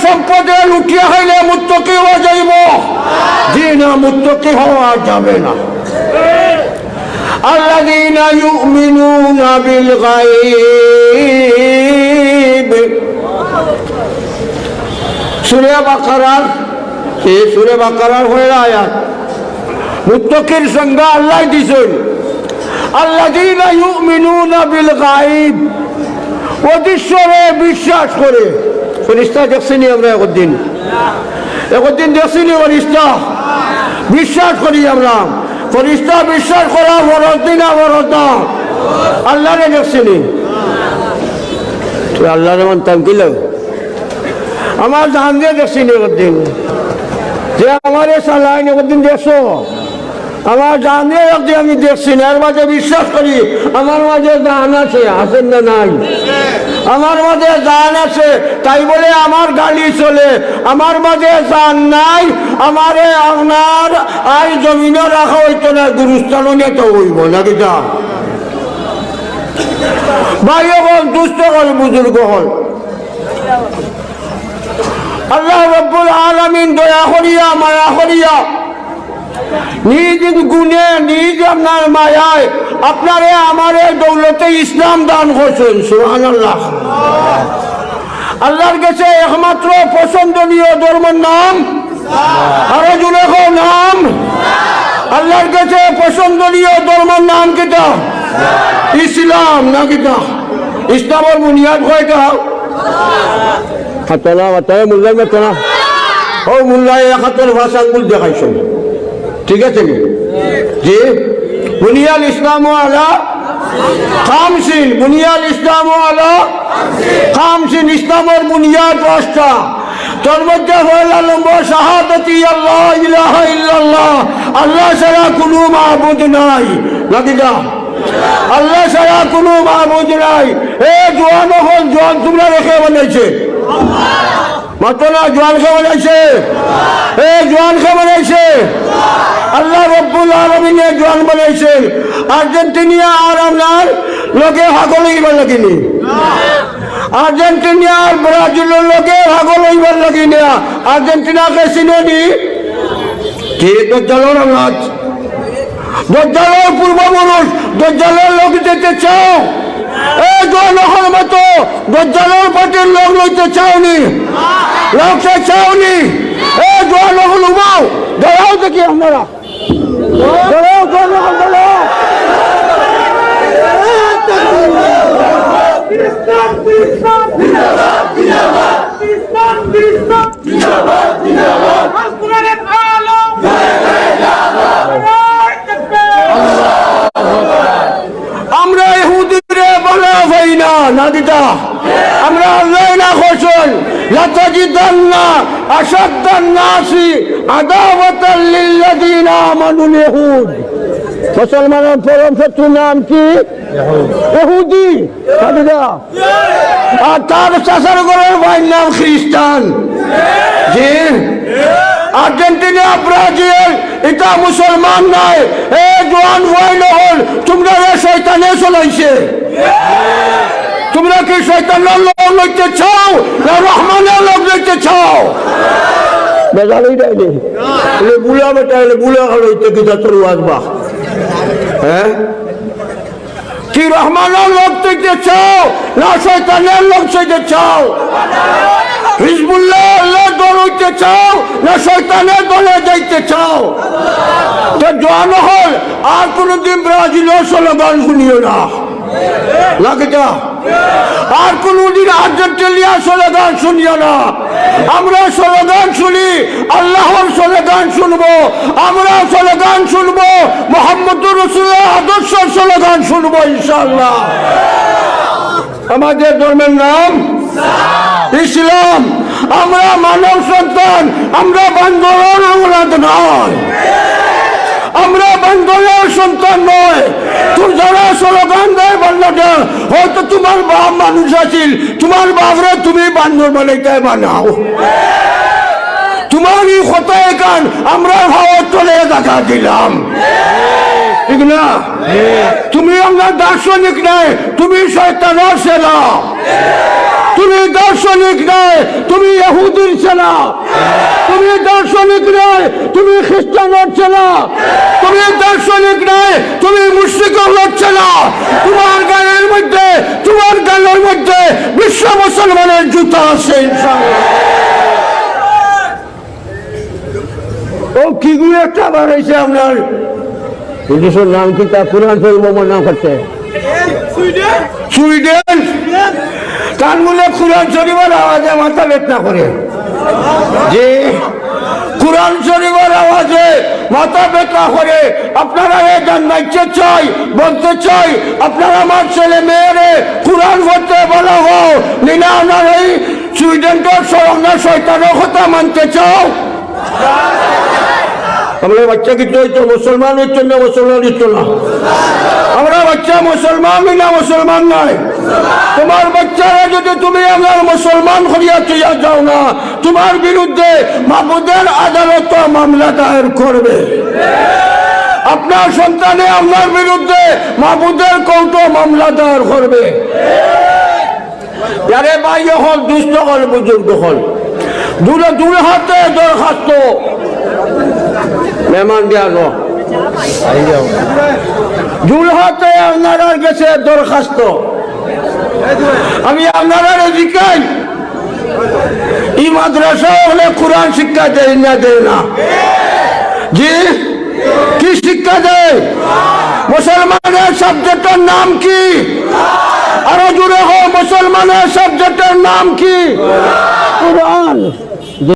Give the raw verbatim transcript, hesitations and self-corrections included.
সম্পদে লুটিয়া খাইলে মুত্তাকি হওয়া যাইব? জি না, মুত্তাকি হওয়া যাবে না। আল্লাযীনা ইউমিনুনা বিল গায়ব। সূরা বাকারার, এই সূরা বাকারার পয়লা আয়াত। মুত্তাকির সংজ্ঞা আল্লায় দিছইন, আল্লাযীনা ইউমিনুনা বিল গায়ব, অদৃশ্যরে বিশ্বাস করে। ফেরেশতা দেখছি নি আমরা একদিন? একদিন দেখছি নি ফেরেশতা? বিশ্বাস করি আমরা। ফেরেশতা বিশ্বাস করা ফরজ নি না ফরজ না? আল্লারে দেখছি নি? তো আল্লারে মানতাম কি লাগে? আমার জান দিয়া দেখছি নি একদিন? যে আমারে চালাইন একদিন দেখছো? আমার জানে একদিন আমি দেখছি না, এর মাঝে বিশ্বাস করি, আমার মাঝে জান আছে, আছে না নাই? আমার মাঝে জান আছে, তাই বলে আমার গাড়ি চলে, আমার মাঝে জান নাই, আমারে আপনার আই জমিনো রাখা হইতো না, গুরুস্থানো নিতে হইব, নাকি তা? ভাই হল, দুস্ত হল, বুজুর্গ হল, আল্লাহ রব্বুল আলামিন দয়া করিয়া, মায়া করিয়া, নিজ গুণে, নিজ আপনার মায়ায় আপনারে আমারে দৌলতে ইসলাম দান করছেন। সুবহানাল্লাহ। আল্লাহর কাছে একমাত্র পছন্দনীয় ধর্মের নাম, আরো জোরে কও নাম। আল্লাহর কাছে পছন্দনীয় ধর্মের নাম কিতা? ইসলাম, না কিতা? ইসলামর বুনিয়াদ কয়টা? হাতনা, হাতনা, মুল্লাই মাতনা। ও মুল্লাই এক হাতর পাঁচ আঙ্গুল দেখাইছো। ঠিক আছে নি? জি। বুনিয়াল ইসলামু আলা খামসিন। বুনিয়াল ইসলামু আলা খামসিন। ইসলামর বুনিয়াদ পাঁচটা। তার মধ্যে পয়লা নম্বর শাহাদাতি আল্লাহ ইলাহা ইল্লাল্লাহ। আল্লাহ ছাড়া কোনো মাবুদ নাই। নাকি না? আল্লাহ ছাড়া কোনো মাবুদ নাই। এ জোয়ান অকল, জোয়ান তুমরারে কে বানাইছে? মাতো না, জোয়ান কে বানাইছে? এ জোয়ান কে বানাইছে? আল্লাহ রব্বুল আলামিনে জোয়ান বানাইছেন। আর্জেন্টিনা আর আপনার লগে পাগল অইবার লাগি নি? আর্জেন্টিনা আর ব্রাজিলর লগে পাগল অইবার লাগি না। আর্জেন্টিনাকে চিনো নি? কে দজ্জালর আওলাদ? দজ্জালর পূর্বপুরুষ, দজ্জালর লগ লইতে চাও? এ জোয়ান অকল মাতো, দজ্জালর পার্টির লগ লইতে চাও নি? লগ চাও নি? এ জোয়ান অকল উবাও, দাঁড়াও দেখি আপনারা। দাঁড়াও, জোয়ান অকল দাঁড়াও। জিন্দাবাদ, জিন্দাবাদ। মুসলমানের আলো। নারায়ে তাকবীর। আমরা ইহুদিরে বালা পাই না, না কিতা? আমরা আল্লায় না কইছইন, "লাতাজিদান্না আশাদ্দান নাসি আদাওয়াতাল লিল্লাযিনা আমানুল ইয়াহুদ।" মুসলমানের পরম শত্রুর নাম কি? ইহুদি। না কিতা? আর তার চাচার ঘরর ভাইর নাম খ্রিস্টান। জি। আর্জেন্টিনা, ব্রাজিল, ইতা মুসলমান নায়। এ জোয়ান ভাই অকল, তুমরারে শয়তানে চলাইছে। তুমরা কি শয়তানর লগ লইতে চাও না রহমানর লগ লইতে চাও? বেজাল অই যায়নি? এলে বুলা বেটা, এলে বুলা খালইতে কিতা তোর ওয়াজ বা? হ্যাঁ? কি রহমানর লগ লইতে চাও না শয়তানর লগ লইতে চাও? হিজবুল্লাহর দল অইতে চাও না শয়তানর দলে যাইতে চাও? তো জোয়ান অকল, আর কোনোদিন ব্রাজিলর স্লোগান শুনিও না। না কিতা? আর কোনোদিন আর্জেন্টিনার স্লোগান শুনিও না। আমরা স্লোগান শুনি, আল্লাহর স্লোগান শুনবো। আমরা স্লোগান শুনবো, মোহাম্মদুর রাসূলুল্লাহর আদর্শ স্লোগান শুনবো ইনশাআল্লাহ। আমাদের ধর্মের নাম ইসলাম। আমরা মানব সন্তান, আমরা বান্দরের আওলাদ নয়। আমরা বান্দরের সন্তান নয়। তুমি যারা স্লোগান দেয় বান্দরের, হয়তো তোমার বাপ মানুষ আছিল, তোমার বাপরে তুমি বান্দর বানাইতে বানাও। তোমার এই কথা এখান আমরা ভারত চলে দেখা দিলাম, ঠিক না? তুমি আমরা দার্শনিক নয়, তুমি শয়তানের ছেলা। তুমি দার্শনিক নয়, তুমি ইহুদির ছেলা। তুমি দার্শনিক নয়, তুমি খ্রিস্টানের ছেলা। তুমি দার্শনিক নয়, তুমি মুশরিক অকলর ছেলা। তোমার গালের মধ্যে, তোমার গালের মধ্যে বিশ্ব মুসলমানের জুতা আছে, ইনশাআল্লাহ। ও কিগু একটা বার অইছে আপনার, এই দেশর নাম কিতা? কোরআন শরীফ আমার নাম করছে। সুইডেন। তান বুলে কোরআন শরীফর আওয়াজে মাথা ব্যথা করে। জি, কোরআন শরীফর আওয়াজে মাথা ব্যথা করে। আপনারারে জানাইতে চাই, বলতে চাই, আপনারা আমার ছেলে মেয়েরে কোরআন পড়তে বলা হও, নিলে আপনার এই সুইডেনর সরম না শয়তানর কথা মানতে চাও? আমরা বাচ্চা কিন্তু হইতো মুসলমান হইতো না, মুসলমান হইতো না। আমরা বাচ্চা মুসলমান হই না, মুসলমান নয়। তোমার বাচ্চারা যদি তুমি আমার মুসলমান করিয়া তুইয়া যাও না, তোমার বিরুদ্ধে মাবুদের আদালতে মামলা দায়ের করবে। আপনার সন্তানে আপনার বিরুদ্ধে মাবুদের কোর্টে মামলা দায়ের করবে। ইয়ারে ভাই অকল, দুস্ত অকল, বুজুর্গ অকল, দুল, দুল হাতে দরখাস্ত। মেহমান দিয়া লো। দুল হাতে আপনারার গেছে দরখাস্ত। আমি আপনারারে জিকাই, ই মাদ্রাসা অকলে কোরআন শিক্ষা দেয় না, দেয় না? জি, কি শিক্ষা দেয়? মুসলমানের সাবজেক্টর নাম কি? আরো জোরে কও, মুসলমানের সাবজেক্টর নাম কি? কোরআন।